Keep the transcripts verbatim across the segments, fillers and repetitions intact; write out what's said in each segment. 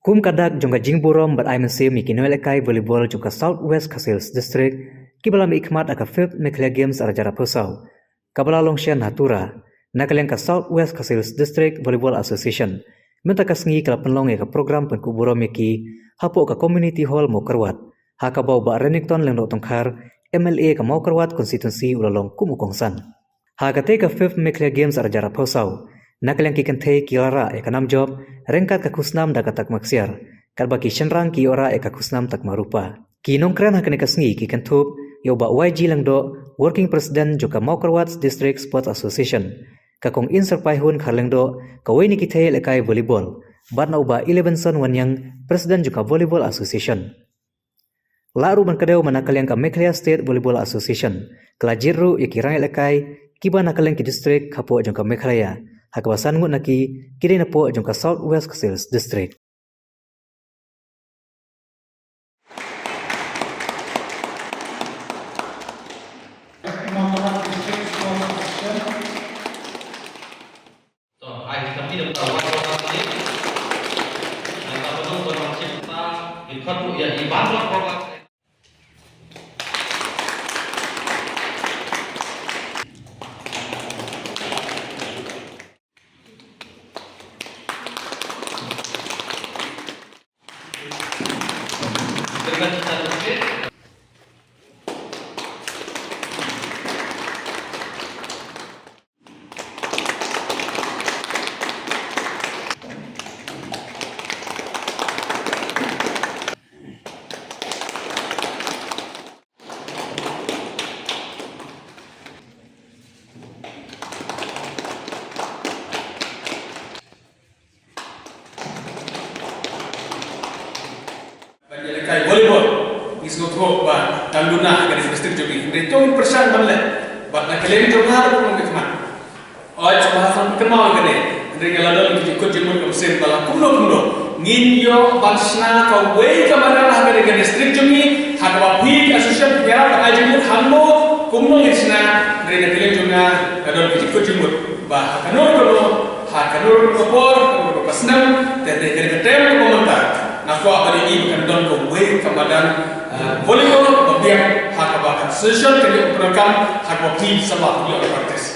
Kum ka dak jong ka jingburom bad ai mynsiem ïa ki nongïalehkai volleyball jong ka South West Khasi Hills District, kiba la mihkhmat ha ka fifth Meghalaya Games ar hajar arphew saw, kaba la long shen ha Tura, na ka liang ka South West Khasi Hills District Volleyball Association mynta ka sngi ka la pynlong ïa ka program pynkup burom ïa ki hapoh ka Community Hall Mawkyrwat, ha kaba u Bah Renikton Lyngdoh Tongkhar, M L A ka Mawkyrwat Constituency, u la long kum u kongsan. Ha katei ka fifth Meghalaya Games ar hajar arphew saw, na ka liang ki kynthei ki la rah ïa ka nam jop ryngkat ka khusnam da ka takma ksiar, katba ki shynrang ki ïoh rah ïa ka khusnam takma rupa. Ki nongkren ha kane ka sngi ki kynthup ïa u Bah Y G Lyngdoh, Working President jong ka Mawkyrwat District Sports Association, ka Kong Inserpaihun Kharlyngdoh, kawei na ki thei ïalehkai volleyball, bad na u Bah Elevenson Wanniang, President jong ka Volleyball Association. Lah ruh ban kdew ma na ka liang ka Meghalaya State Volleyball Association ka la jied ruh ïa ki rangïalehkai kiba na ka liang ki district hapoh jong ka Meghalaya, ha kaba san ngut na ki ki dei napoh jong ka South West Khasi Hills District. To, ai, kita pi da kita wan wan ni. Ai, kita perlu bermaksud kita, kita tu ya, iban wan wan. Ban ïalehkai volleyball, ngi sngewthuh ba tang duna ha ka district jong ngi. Hynrei to ngin pyrshang ban leh. Bad na ka liang jong nga ruh ngam khmat. Oi, sngewbha sa kynmaw ïa kane. Hynrei nga la don ki jingkut jingmut ka mynsiem ba la kumno kumno ngin ïoh ban shna kawei ka madan ha kane ka district jong ngi, ha kaba phi ki association phi ïarap ban ai jingmut hangno kumno ngin shna. Hynrei na ka liang jong nga, nga don ki jingkut jingmut ba ha kano kano, ha kano kano ka por, ha kano kano ka snem, te ha kane ka term kaba mynta, nga kwah ban ïohi ba kan don kawei ka madan, eh, volleyball kaba biang, ha kaba ka association kan ïoh pyndonkam, ha kaba phi samla phi ïoh practice.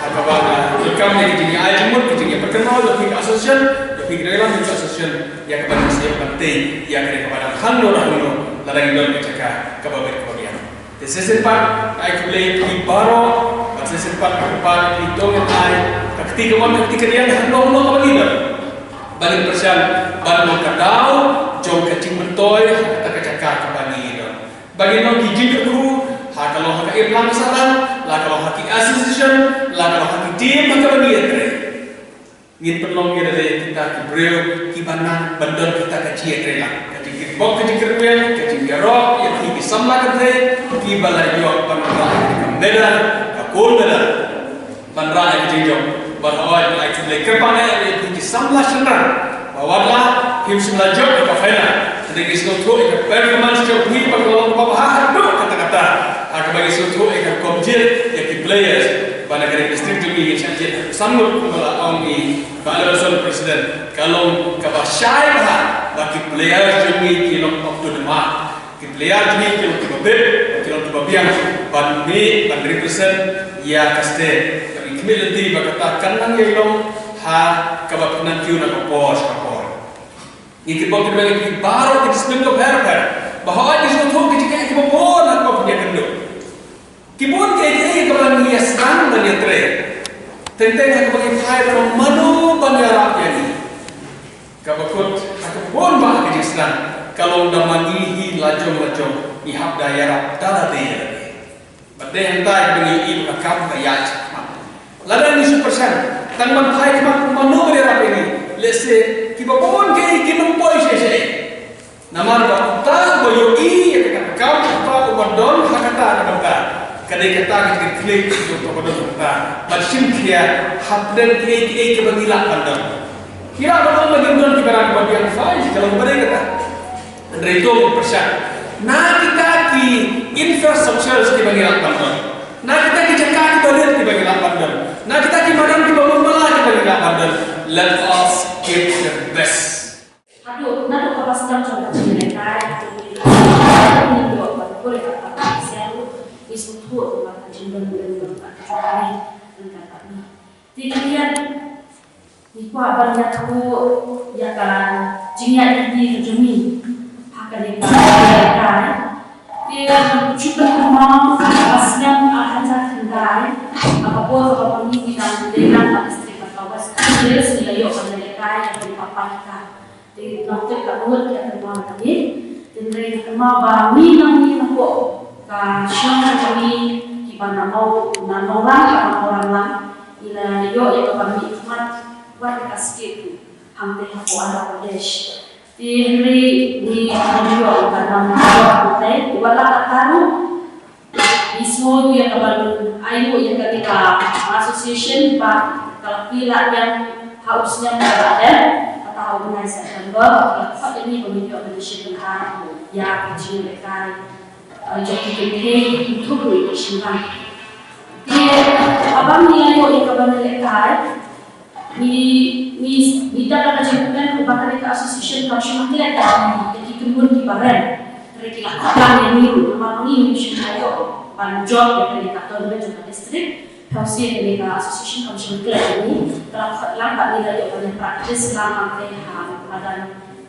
Ha kaba, eh, welcome ïa ki jingïa ai jingmut, ki jingïa pyrkhat ïa phi ka association, ïa phi ki nongïalam jong ka association, ïa kaba ngi sngewbha ban tei ïa kane ka madan hangno hangno, lada ngi don ka jaka kaba bit kaba biang. Te shisien pat, ai khublei ïa phi baroh, bad shisien pat, pat ïa phi to ngin ai ka kti kamon ka kti kadiang hangno hangno kaba ngi don. Ban pyrshang ban long ka daw jong ka jingmyntoi ha kata ka jaka kaba ngi don. Ba ngin long ki jingkyrkhu, ha ka long ha ka imlang ka sahlang, la ka long ha ki association, la ka long ha ki team ha kaba ngi ïatrei. Ngin pynlong ïa lade kita ki briew kiba nang ban don kita ka jingïatreilang, ka jingkyrkhu, ka jingkyrkhu, ka jingïaroh ïa ki, ki samla kynthei kiba la ïoh ban rah ïa ka medal, ka gold medal. Ban rah ïa ka jingjop, ban oi, ai khublei kyrpang ïa ki samla shynrang ba wat la phim shym la jop ïa ka final. Hynrei ngi sngewthuh ïa ka performance jong phi ba ka long kaba bha haduh katta katta. Ha kaba ngi sngewthuh ïa ka rukom jied ïa ki players. Ba na ka district jong ngi ngin shah jied san ngut kumba la ong i Bah Nelson, President, ka long kaba shai bha ba ki players jong ngi ki long up to the mark. Ki player jong ngi ki long kiba bit, ki long kiba biang ban mih, ban represent ïa ka state. Bad ngi khmih lynti ba kata kan nang ïa long ha kaba pynang kiew na ka por sha ka por. Ngi kyrpad kyrpad ïa phi baroh ki discipline kiba pher pher. Ba hooid ngi sngewthuh ki jingeh kiba bun ha kaba pynïakynduh. Ki bun kiei kiei kaba ngi ïa sdang ban ïa trei. Teng teng ha kaba ngi phai ban ong mano ban ïarap ïa ngi. Kaba kut ha ka bun bah ka jingsdang ka long da ma ngi hi lajong lajong ngi hap da ïarap da lade ïa lade. Bad dei hangta kaba ngi ïohi ba ka kam ka ïaid shakhmat. Lada ngi shu pyrshang tang ban phai khmat mano ban ïarap ïa ngi, lehse kiba bun kiei kim poi shisha. Namar ba uta uba ïohi ïa kata ka kam, uta uba don ha kata ka bynta, ka dei kata ka jingkitkhlieh jong uta uba don ha kata ban shim khia hapdeng kiei kiei kiba ngi lah ban don. Ngi lah ban ong ba ngim don kiba rang ba biang, fine, ka long ba dei kata. Hynrei to ngin pyrshang na kita ki infrastructures kiba ngi lah ban don, na kita ki jaka kiba rit kiba ngi lah ban don. Na kita ki madan kiba bun bala kiba ngi la pyndonkam, let us give the best. Haduh naduh kaba sdang jong ka jingïalehkai, ngi sngewthuh ba ka jingdon burom ka jong ka. Te ka liang ngi kwah ban ïathuh ïa ka jingïaid lynti ka jong ngi ha kane ka jingïalehkai. Te shu pynthikna ba snem ar hajar khyndai, ha ka por kaba ma ngi ngi dang dei lang ha district ka West Khasi Hills, ngi la ïoh ban ïalehkai ïa ki paidbah kita. Te nga tip ka mut ïa ka ma ngi. Te hynrei nga kynmaw ba ngi, ngi, ngi hapoh ka shnong ka jong ngi, kiba na Mawlai, na Mawlai, ka Mawlai lang, ngi la ïoh ïa ka ban mihkhmat wat ïa ka state hangtei hapoh Andhra Pradesh. Te hynrei ngi la ïoh ïa ka nam hangtei, wat la katta ruh. Ngi sngew ïa ka ban ayu ïa kane ka association ba ka la plie la biang ha u snem ba la dep, kata ha u bnai September, ba ka la khot ïa ngi ba ngin ïoh ban ïashim bynta ïa ka jingïalehkai, eh, jong ki kynthei, ki kynthei ki shynrang. Te haba ngi la ïoh ïa ka ban ïalehkai, Ngi, ngi, ngi dap da ka jingkmen ba kane ka association kam shym la klet ïa ki kynhun kiba rem. Hynrei ki la khot lang ïa ngi ruh namar ngi ngim shym la ïoh ban jop ïa kane ka tournament jong ka district. Tang shisha kane ka association kam shym la klet ïa ngi. Ka la khot lang ba ngi la ïoh ban practice lang hangtei ha madan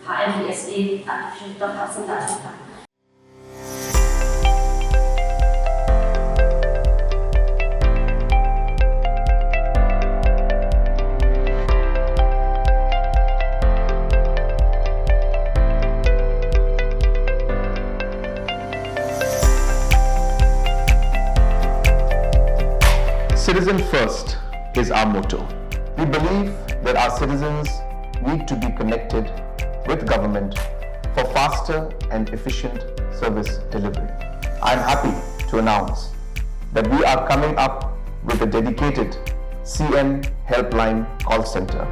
ha M D S A, Artificial Turf, ha Sandakchungthar. Citizen First is our motto. We believe that our citizens need to be connected with government for faster and efficient service delivery. I am happy to announce that we are coming up with a dedicated C M Helpline call center.